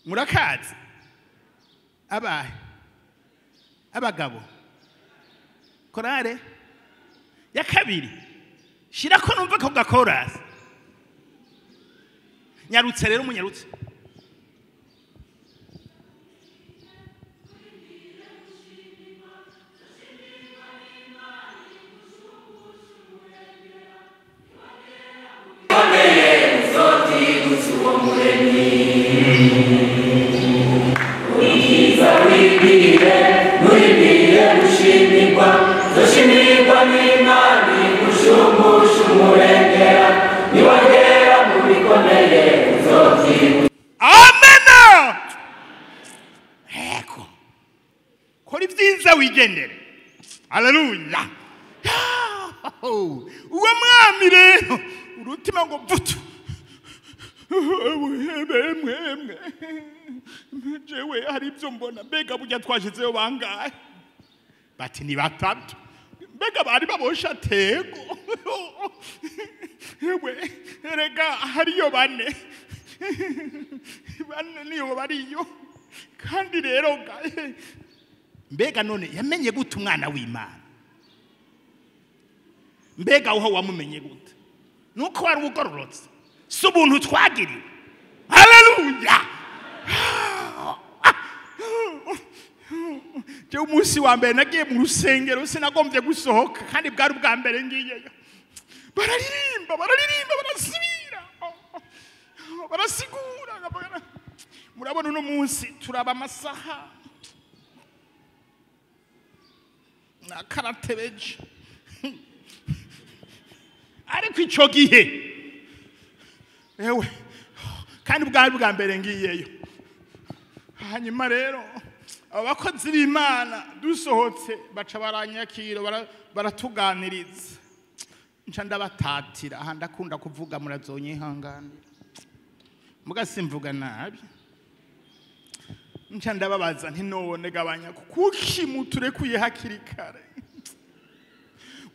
Speaker 2: Murakazi abahe abagabo korale ya kabiri shirako numva ko gakorasi. Nyarutse rero munyarutse. Amen. Eko kora ibyiza wigendere. Haleluya. Uwo mwami rero urutima ngo vutu emwe jewe hari ibyo mbona, mbega burya twashizeyo bangahe? Bati ni batatu. Mbega bari babosha tego. Ewe erega hariyo bane, bane niyo bariyo. Kandi rero mbega none yamenye gute umwana w'Imana? Mbega aho wamumenye gute? Nuko wari ugororotse, si ubuntu twagiriwe. Haleluya. Je umunsi wa mbere nagiye mu rusengero sinagombye gusohoka, kandi bwari ubwa mbere ngiyeyo. Bararirimba bararirimba barasubira barasigura. Murabona uno munsi turaba amasaha nakaratebeje, ariko ico gihe ewe kandi bwari bwa mbere ngiyeyo. Hanyuma rero abakozi b'Imana dusohotse baca baranyakira baratuganiriza, nca ndabatatira. Aha ndakunda kuvuga murazonyihanganira, muga simvuga nabi. Nca ndababaza nti none gabanya kuki muturekuye hakiri kare?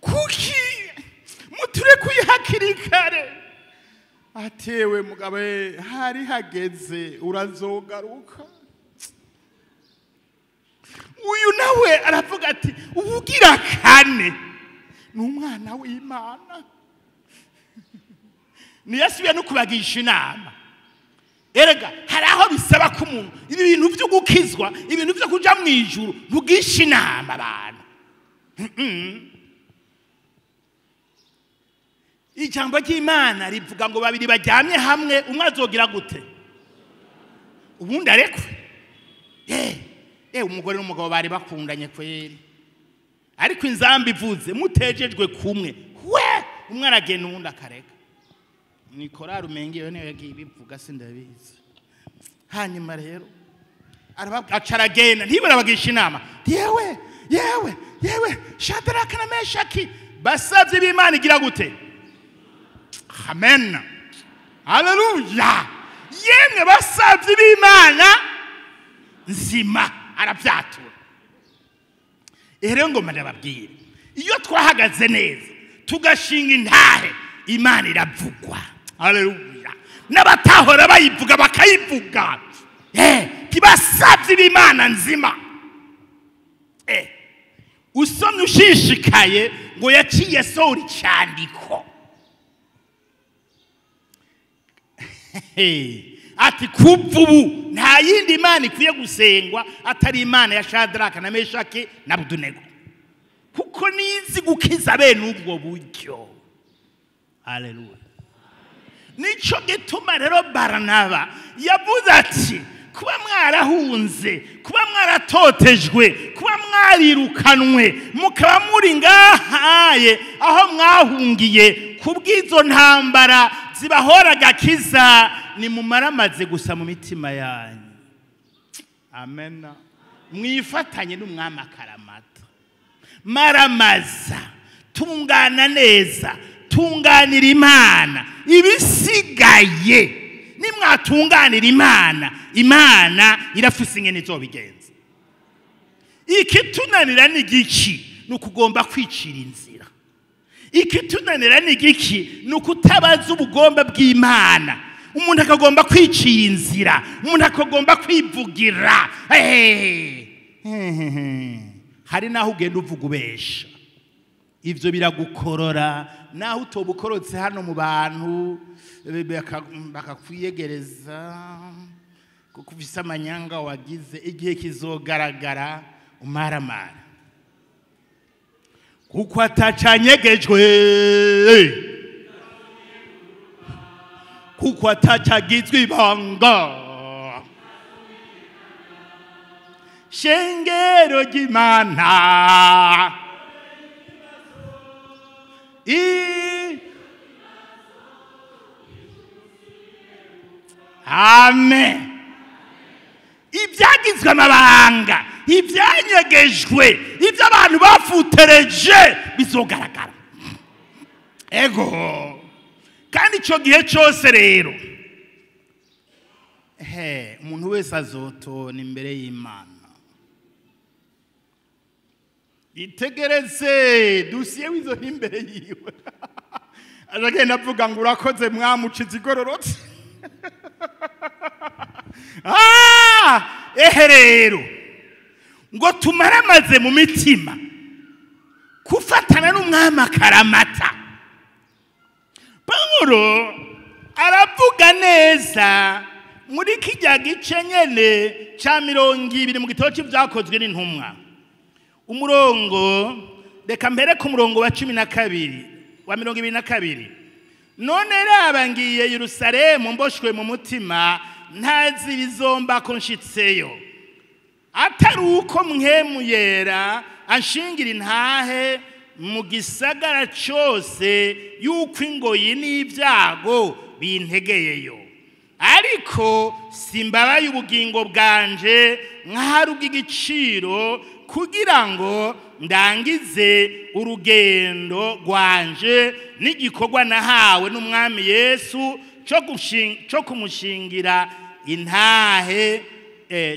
Speaker 2: Kuki muturekuye hakiri kare? Atewe mugabe hari hageze urazogaruka. Aravuga ati ubugira kane ni umwana w'Imana. Ntiyasubiye no kubagisha inama. Erega hari aho bisaba ko umuntu ibi bintu byo gukizwa, ibintu byo kuja mu ijuru, ntugisha inama abantu. Ijambo ry'Imana rivuga ngo babiri bajyamye hamwe umwe azogira gute ubundi arekwe. Umugore n'umugabo bari bakundanye kweri, ariko inzambi ivuze mutejejwe kumwe, we umwe aragenda uwundi akareka. Ni korari umengeyo niyo yagiye ibivuga sindabizi. Hanyuma rero aca aragenda ntibarabagisha inama. Yewe yewe yewe Shadaraka na Meshaki basavye b'Imana igira gute? Amen, haleluya. Yemwe basavye b'Imana nzima, arabyatura. Rero ngoma ndababwira, iyo twahagaze neza tugashinga intahe, Imana iravugwa. Haleluya. N'abatahora bayivuga bakayivuga. Kibasavye b'Imana nzima. Usomye ushishikaye ngo yaciye asohora icandiko. Ati kuva ubu nta yindi Imana ikwiye gusengwa atari Imana ya Shadaraka na Meshaki na Abedenego, kuko nizi gukiza bene ubwo buryo. Haleluya. Nico gituma rero Baranaba yavuze ati kuba mwarahunze, kuba mwaratotejwe, kuba mwarirukanwe, mukaba muri ngahaye aho mwahungiye kubw'izo ntambara zibahora gakiza, ni mumaramaze gusa mu mitima yanyu. Amen. Mwifatanye n'umwami akaramata, maramaza, tungana neza, tunganira Imana. Ibisigaye nimwatunganira Imana, Imana irafise ingene izobigenza. Ikitunanira ni igiki? Ni ukugomba kwicira inzira. Ikitunanira ni igiki? Ni ukutabaza ubugomba bw'Imana. Umuntu akagomba kwicira inzira, umuntu akagomba kwivugira. Hari naho ugenda uvuga ubesha, ivyo biragukorora. Naho utobukorotse hano mu bantu bakakwiyegereza kuko ufise amanyanga wagize, igihe kizogaragara umaramara, kuko atacanyegejwe, kuko atacagizwe ibanga. Shengero ry'Imana Amen. Ibyagizwe amabanga, ibyanyegejwe, ibyo abantu bafutereje bizogaragara. Ego. Kandi ico gihe cyose rero umuntu wese azotona imbere y'Imana. Itegereze dusiye wizo imbere yiwe. Agenda avuga ngo urakoze mwamucize igororotse. Ehe rero ngo tumaramaze mu mitima kufatana n'umwami akaramata. Pawulo aravuga neza muri kijya gice nyene ca 20 mu gitabo c'Ivyakozwe n'intumwa, umurongo, reka mbere ku murongo wa 12 wa 22. None raba ngiye Yerusalemu mboshwe mu mutima, ntazi bizomba ko nshitseyo, atari uko Mpwemu Yera anshingira intahe mu gisagara cyose yuko ingoyi n'ibyago bintegeyeyo. Ariko simbabaye ubugingo bwanje nk'ahari ubw'igiciro, kugira ngo ndangize urugendo rwanje n'igikorwa nahawe n'umwami Yesu cyo kumushingira intahe,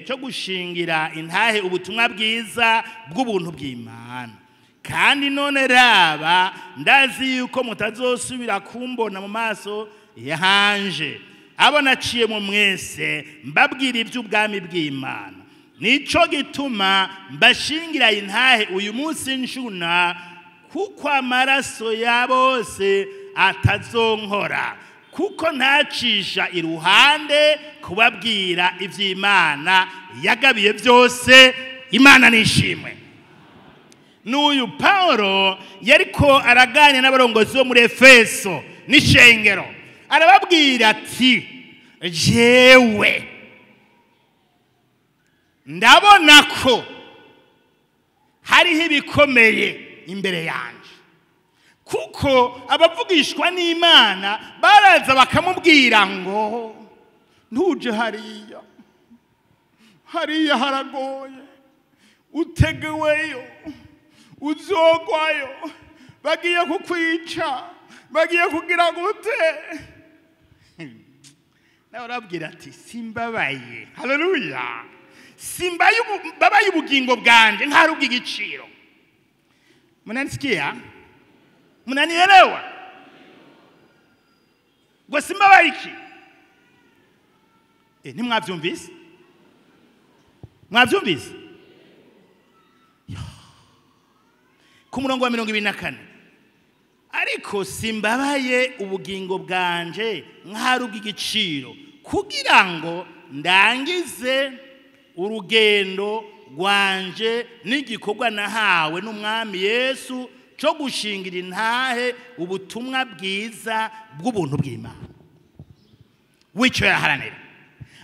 Speaker 2: cyo gushingira intahe ubutumwa bwiza bw'ubuntu bw'Imana. Kandi none raba ndazi yuko mutazosubira kumbona mu maso yahanje, abo naciye mu mwese mbabwira iby'ubwami bw'Imana. Nico gituma mbashingira intahe uyu munsi nshuna, kuko amaraso ya bose atazonkora, kuko ntacisha iruhande kubabwira ivy'Imana yagabiye byose. Imana nishimwe. N'uyu Paulo yariko araganira n'abarongozi bo muri Efeso n'ishengero, arababwira ati jewe ndabona ko hariho ibikomeye imbere yanje, kuko abavugishwa n'Imana baraza bakamubwira ngo ntuje hariya, hariya haragoye, utegeweyo, uzogwayo, bagiye kukwica, bagiye kugira gute. Nawe arabwira ati simbabaye, haleluya, simbabaye ubugingo bwanje ntari ubw'igiciro. Mnanisikia? Mnanielewa? Ngo simbabaye iki? Ntimwavyumvise? Mwavyumvise? Ku murongo wa 24, ariko simbabaye ubugingo bwanje nk'ari ubw'igiciro, kugira ngo ndangize urugendo rwanje n'igikorwa nahawe n'Umwami Yesu cyo gushingira intahe ubutumwa bwiza bw'ubuntu bw'Imana. Wicyo yaharanira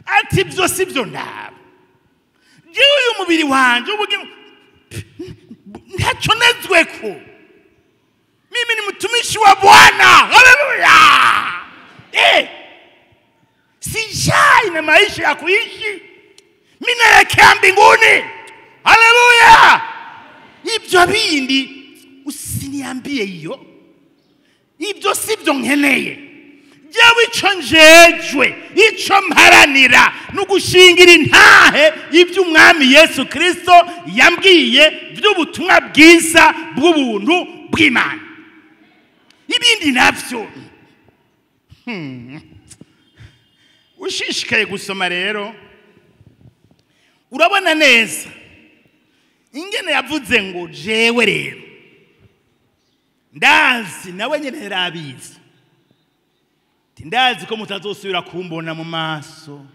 Speaker 2: ati ibyo si byo ndaba, jewe uyu mubiri wanje ubugingo ntacyo nezweko, mimi ni mtumishi wa Bwana, haleluya. Sijai na maisha ya kuishi, mimi naelekea mbinguni, haleluya. Ibyo bindi usiniambie hiyo, ibyo sibyo nkeneye. Jewe ico njejwe, ico mparanira nugushingira intahe iby'Umwami Yesu Kristo yambwiye by'ubutumwa bwiza bw'ubuntu bw'Imana. Ibindi navyo ushishikaye gusoma rero urabona neza ingene yavuze ngo jewe rero ndazi, nawe nyene yarabizi, ndazi ko mutazosubira kumbona mu maso,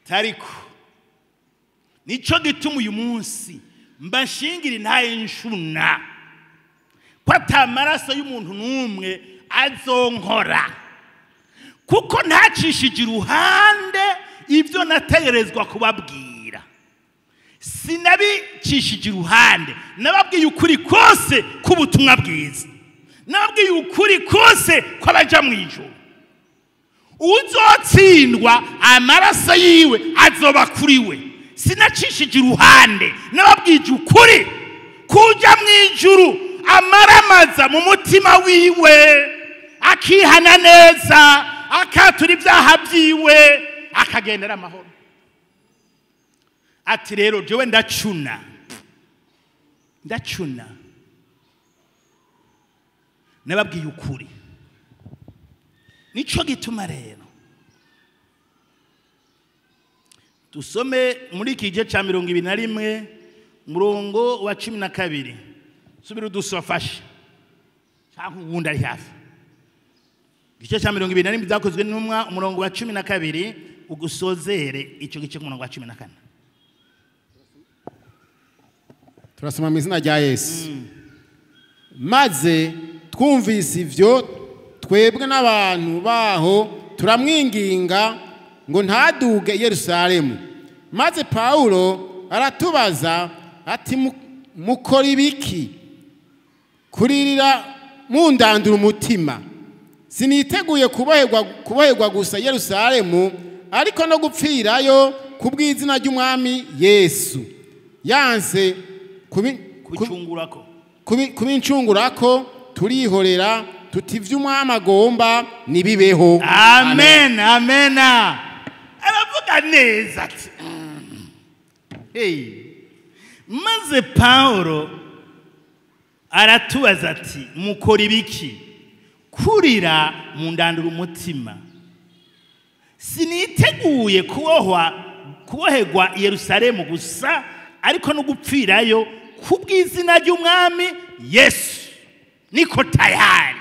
Speaker 2: tariko nico gituma uyu munsi mbashingira intahe nshuna ko atamaraso y'umuntu n'umwe azonkora, kuko ntacishije iruhande ibyo nategerezwa kubabwira. Sinabicishije iruhande, nababwiye ukuri kose k'ubutumwa bwiza, nababwiye ukuri kose kw'abaja mu ijuru. Uzotsindwa amaraso yiwe azoba kuri we. Sinacishije iruhande, nababwije ukuri kuja mu ijuru amaramaza mu mutima wiwe, akihana neza, akatura ibyaha byiwe, akagendera amahoro. Ati rero jewe ndacuna, ndacuna, nababwiye ukuri. Nico gituma rero tusome muri iki gice ca 21 murongo wa 12. Subira udusofashe cyangwa uwundi ari hafi. Igice ca 21 byakozwe n'intumwa umurongo wa 12 ugusozere ico gice ku murongo wa 14.
Speaker 3: Turasoma mu izina rya Yesu. Maze twumvise ivyo twebwe n'abantu baho turamwinginga ngo ntaduge i Yerusalemu. Maze Paulo aratubaza ati mukora ibiki kuririra mundandura umutima? Siniteguye kuboherwa gusa Yerusalemu, ariko no gupfirayo kubw'izina ry'Umwami Yesu. Yanse kubincungurako turihorera tuti ivy'Umwami agomba nibibeho.
Speaker 2: Amen, amen. Aravuga neza ati maze Paulo aratubaza ati mukora ibiki kurira mundandura umutima? Siniteguye kubohwa Kuboherwa i Yerusalemu gusa, ariko no gupfirayo kubw'izina ry'umwami Yesu. Niko tayari.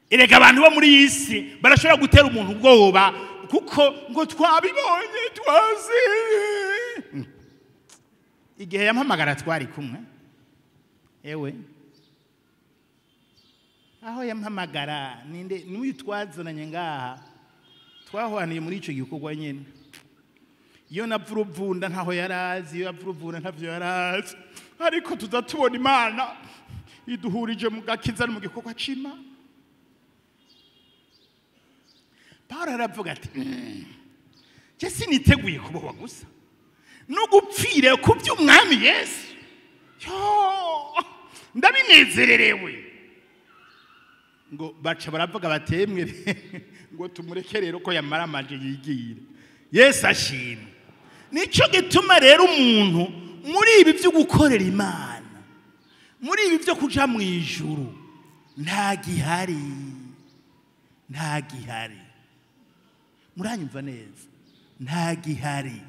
Speaker 2: Erega abantu bo muri iyi si barashobora gutera umuntu ubwoba kuko ngo twabibonye twazi. Igihe yampamagara twari kumwe, ewe aho yampamagara ninde n'uyu twazananye ngaha twahwaniye muri ico gikorwa nyene. Iyo napfa uruvunda ntaho yarazi, iyo yapfa uruvunda ntavyo yarazi, ariko tuza tubona Imana iduhurije mu gakiza no mu gikorwa c'Imana. Pawulo aravuga ati je siniteguye kubohwa gusa no gupfira ku by'umwami Yesu, yo ndabinezererewe. Ngo baca baravuga batemwe ngo tumureke rero ko yamaramaje yigire. Yesu ashimwe. Nico gituma rero umuntu muri ibi byo gukorera Imana, muri ibi byo kuja mu ijuru, nta gihari, nta gihari. Muranyumva neza? Nta gihari.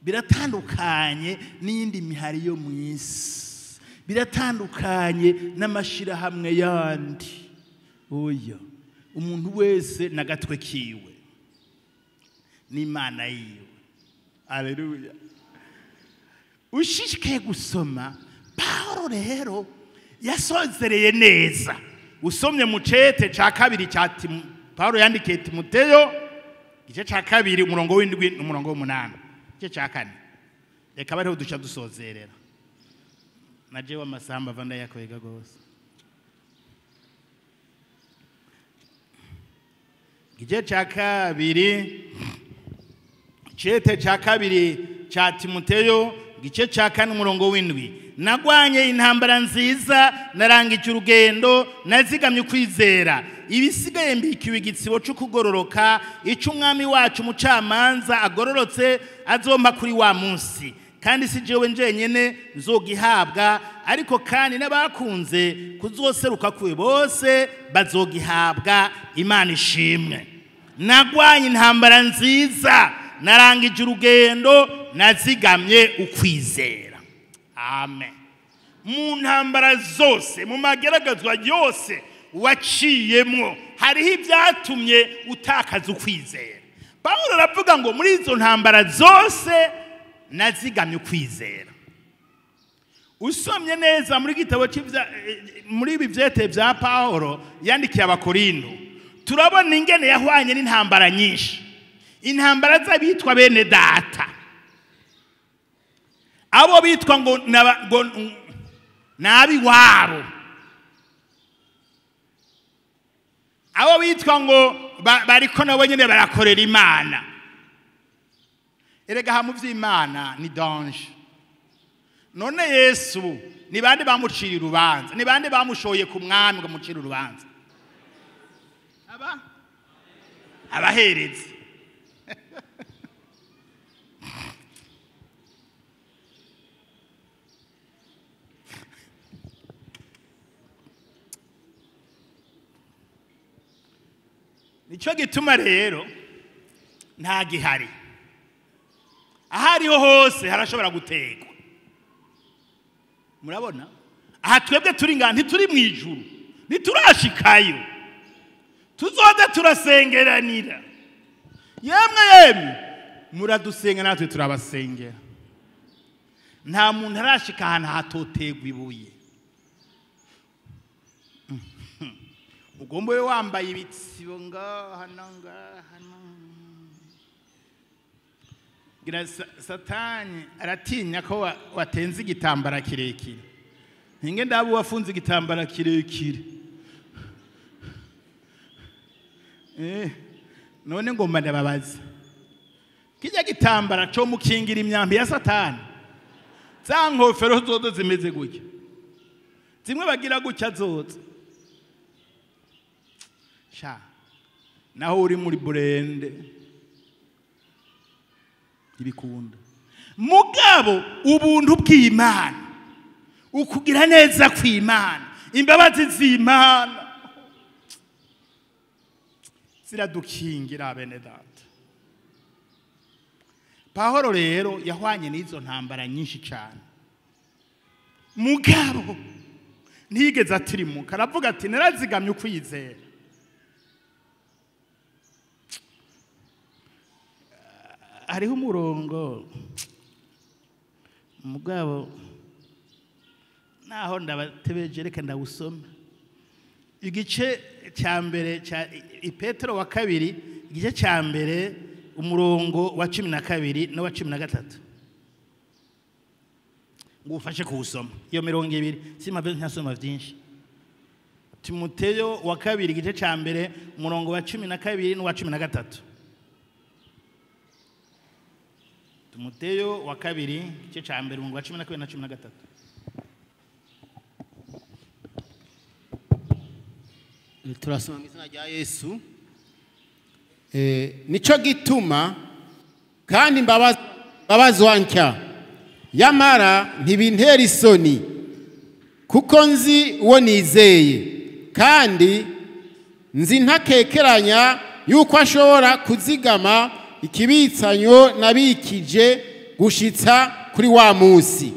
Speaker 2: Biratandukanye n'iyindi mihari yo mu isi, biratandukanye n'amashirahamwe yandi. Oya, umuntu wese n'agatwe kiwe n'Imana yiwe. Haleluya. Ushishikaye gusoma Pawulo rero yasozereye neza. Usomye mu cete ca kabiri ca Pawulo yandikiye Timoteyo, igice ca kabiri umurongo w'indwi n'umurongo w'umunani, igice ca kane. Reka bariho duca dusozerera. Na jewe amasamba ava ndayakwega gose. Igice ca kabiri, cete ca kabiri ca Timoteyo, igice ca kane umurongo w'indwi. Nagwanye intambara nziza, narangije urugendo, nazigamye ukwizera. Ibisigaye mbikiwe igitsibo cyo kugororoka, ico umwami wacu umucamanza agororotse azompa kuri wa munsi. Kandi si jewe njenyene nzogihabwa, ariko kandi n'abakunze kuzoseruka kwe bose bazogihabwa. Imana ishimwe. Nagwanye intambara nziza, narangije urugendo, nazigamye ukwizera. Amen. Mu ntambara zose, mu mageragezwa yose waciyemwo, hariho ibyatumye utakaza ukwizera. Pawulo aravuga ngo muri izo ntambara zose nazigamye ukwizera. Usomye neza muri gitabo muri ibi vyete vya Pawulo yandikiye Abakorinto, turabona ingene yahwanye n'intambara nyinshi, intambara z'abitwa bene data, abo bitwa ngo nabi wabo, abo bitwa ngo bariko nabo nyene barakorera Imana. Erega ha mu vy'Imana ni danger. None Yesu ni bande bamucira urubanza? Ni bande bamushoye ku mwami ngo amucire urubanza? Aba abaherezi. Nico gituma rero nta gihari. Ahariho hose harashobora gutegwa. Murabona aha twebwe turi ngaha ntituri mu ijuru, ntiturashikayo, tuzoza turasengeranira. Yemwe yemwe muradusenga natwe turabasengera. Nta muntu arashika ahantu hatotegwa ibuye. Ugomba we wambaye ibitsibo ngaha ngaha. Gira Satani aratinya ko watenze igitambara kirekire. Ninge ndabo wafunze igitambara kirekire. None ngomba ndababaza. Kijya gitambara cyo mukingira imyambi ya Satani. Za nkofero zozo zimeze gutya. Zimwe bagira gutya zozo. Sha. Naho uri muri burende. Ibikunda. Mugabo ubuntu bw'Imana, ukugira neza kw'Imana, imbabazi z'Imana ziradukingira bene data. Pahoro rero yahwanye n'izo ntambara nyinshi cyane, mugabo ntiyigeze atirimuka, aravuga ati narazigamye ukwizera. Hariho umurongo mugabo naho ndabatebeje, reka ndawusome. Igice cya mbere cya Petero wa kabiri, igice cya mbere umurongo wa 12 n'uwa 13, ngo ufashe kuwusoma iyo mirongo ibiri, simave ntasoma byinshi. Timoteyo wa kabiri igice cya mbere umurongo wa 12 n'uwa 13. Timoteyo wa kabiri igice cya mbere umurongo wa 12 na 13.
Speaker 3: Turasoma mu izina rya Yesu. Nico gituma kandi mbabazwa ntya, yamara ntibintera isoni, kuko nzi uwo nizeye, kandi nzi ntakekeranya yuko ashobora kuzigama ikibitsanyo nabikije gushitsa kuri wa munsi.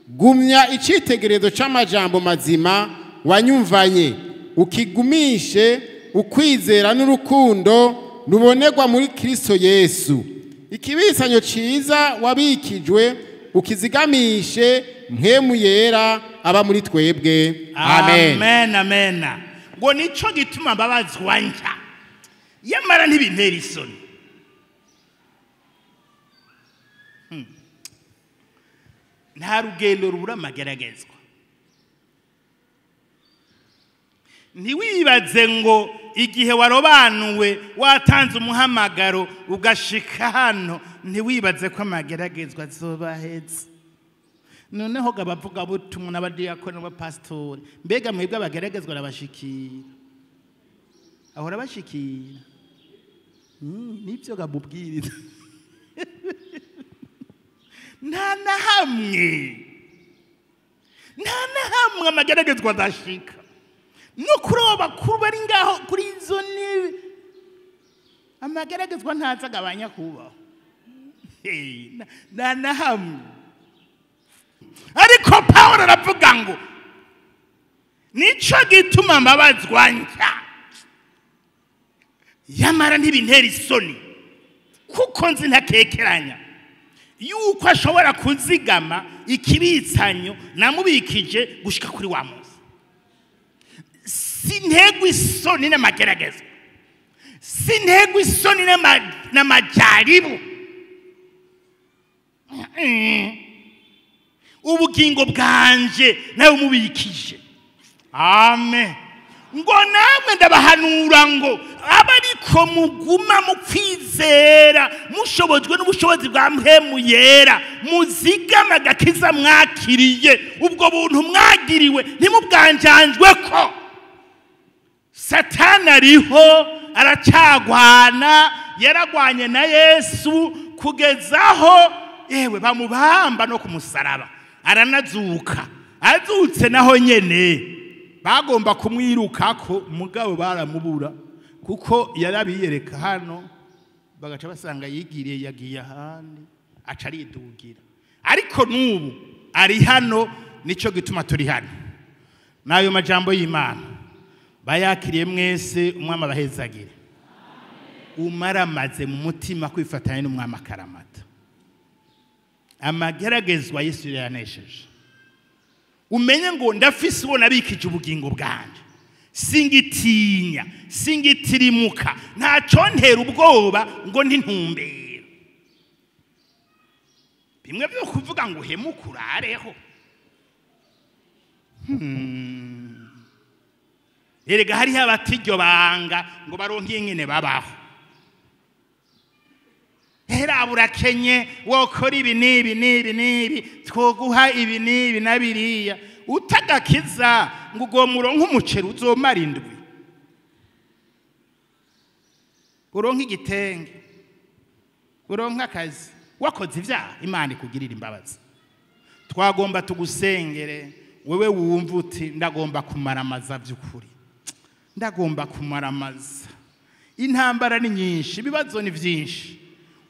Speaker 3: Gumya icitegerezo c'amajambo mazima wanyumvanye, ukigumishe ukwizera n'urukundo rubonerwa muri Kristo Yesu. Ikibitsanyo ciza wabikijwe ukizigamishe mpwemu yera aba muri twebwe. Amen.
Speaker 2: Amen, amen. Ngo nico gituma mbabazwa ntya, yamara ntibintera isoni. Nta rugendo rubura amageragezwa. Ntiwibaze ngo igihe warobanuwe watanze umuhamagaro ugashika hano, ntiwibaze ko amageragezwa azobaheza. Noneho abavuga butumwa n'abadiyakoni n'abapasitori, mbega mwebwe abageragezwa arabashikira, ahora abashikira. Nibyo gamubwiriza. Nta na hamwe, nta na hamwe amageragezwa adashika. No kuri abo bakuru bari ngaho kuri izo ntebe, amageragezwa ntaza agabanya kubaho. Nta na hamwe. Ariko Pawulo aravuga ngo nico gituma mbabazwa ntya, yamara ntibintera isoni, kuko nzi ntakekeranya yuko ashobora kuzigama ikibitsanyo namubikije gushika kuri wa munsi. Sintegwa isoni n'amagerageza, sintegwa isoni n'amajaribu. Ubugingo bwanje nawe mubikije. Amen. Ngo namwe ndabahanura ngo abariko muguma mu kwizera, mushobojwe n'ubushobozi bwa mpwemu yera, muzigama agakiza mwakiriye, ubwo buntu mwagiriwe ntimubwanjanjwe ko. Satani ariho aracagwana, yaragwanye na Yesu kugezaho yewe bamubamba no kumusaraba, aranazuka. Azutse naho nyene bagomba kumwirukako, mugabo baramubura kuko yarabiyereka hano, bagaca basanga yigiriye yagiye ahandi, aca aridugira. Ariko n'ubu ari hano, nico gituma turi hano. N'ayo majambo y'Imana bayakiriye mwese, umwami abahezagire. Umaramaze mu mutima kwifatanya n'umwami akaramata. Amageragezwa Yesu yanesheje. Umenye ngo ndafise uwo nabikije ubugingo bwanje, singitinya, singitirimuka, ntaco ntera ubwoba ngo ntintumbero. Bimwe byo kuvuga ngo uhemuke urareho. Erega hariho abatiryo banga ngo baronke ingene babaho. Hera burakenye, wokora ibi n'ibi n'ibi n'ibi, twoguha ibi n'ibi na biriya. Utagakiza ngo ugo muronke umuceri uzomara indwi, uronke igitenge, uronke akazi, wakoze ivyaha, Imana ikugirira imbabazi. Twagomba tugusengere wewe wumva uti ndagomba kumaramaza by'ukuri, ndagomba kumaramaza. Intambara ni nyinshi, ibibazo ni byinshi.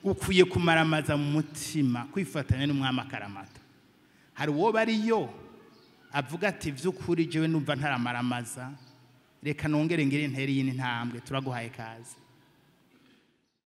Speaker 2: Ukwiye kumaramaza mu mutima kwifatanya n'umwami akaramata. Hari uwo bariyo avuga ati vy'ukuri jewe numva ntaramaramaza, reka nongere ngire intere y'indi ntambwe. Turaguhaye kaze.